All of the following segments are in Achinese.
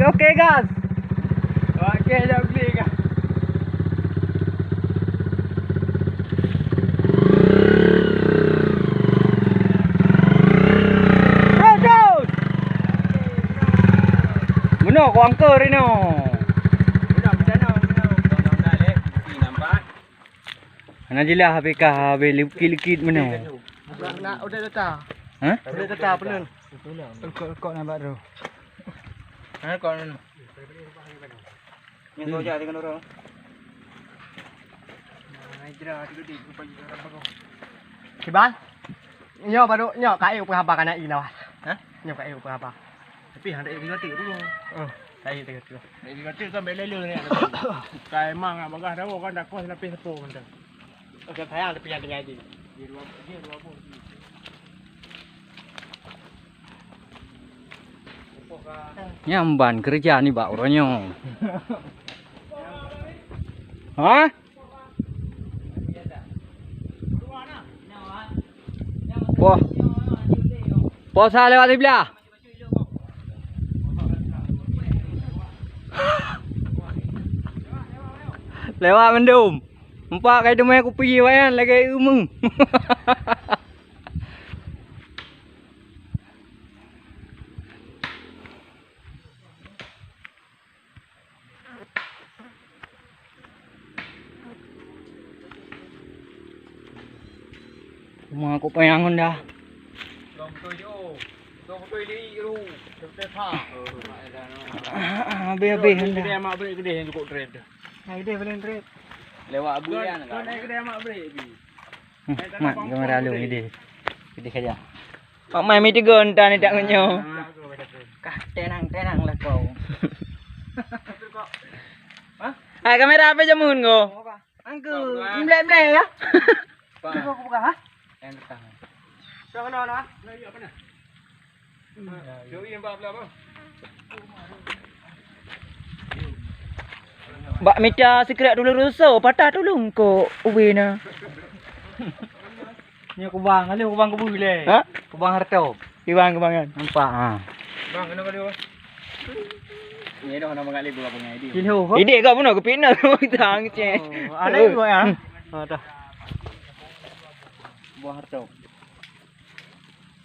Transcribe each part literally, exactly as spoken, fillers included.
Oke, gas. Oke, dah beli, gas. Terus, terus. Benar, kau angker ini. Benar, benar, benar. Kau angker, eh. Ih, nampak. Hana jeulaih habéh ka, habéh leukit-leukit meunoe. Nak, nak udép data. Hah? Udép data peunun. Lekok-lekok na bak droe. Hana lekok nyoe. Nyang soja dengan orang. Kiban? Nyoe baru, nyoe ka eu peuhaba ka na i lawan. Hah? Nyoe ka eu peuhaba. Tapi hana eu peuhaba tu. Oh, ka eu tengah tu. Dari kata kan bela le ni. Kai mang nak bagah dawa kan dak kos lapis sepo mantap. Oke, sayang tapi yang tinggal di. Dia dua, dia dua pun. Nyang ban keureuja nibak uroe nyoe. Hah? Poh. Poh sa lewat siblah. Lewat mandum. Empat kali teumai kupi wayan lagèe umeue. Rumah aku payah ngon dah. Habis-habis dah. Gede mak beri gede yang cukup trade. Nah, gede paling trade. Lewat abu kan. Kau naik gede mak beri. Hmm, mat kamera lu gede. Gede saja. Mak mai mi tiga entah ni tak ngenyo. Kah tenang-tenang lah kau. Hai kamera apa jamun kau? Angku, mlek-mlek ya. Cuba aku buka ha. Yang dekat. Dah kena dah. Bak mita sikrek dulu ruso patah tulung kok ubi na. Ni kubang, lalu kubang kubu le. Ha? Kubang harto. Kubang kubangan. Nampak ha. Bang kena kali bang. Ni dah nama kali gua punya idea. Kilo. Ide kau pun aku pina kita ngecek. Oh, ada juga ya. Ha dah. Buah harto.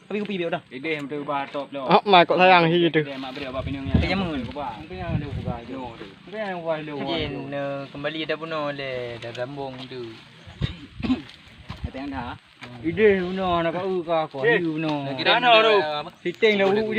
Tapi kupi biar dah. Ideh betul bah top lo. Ah, mai kok sayang hi tu. Dia mak beri abah pinang nya. Jamun. Apa yang ada buka tu? Apa yang buka lu? Jin, eh, kembali dah bunuh le, dah sambung tu. Ada yang dah. Ideh bunuh anak kau ka aku. Ideh bunuh. Lagi dah tu. Siting dah buruk.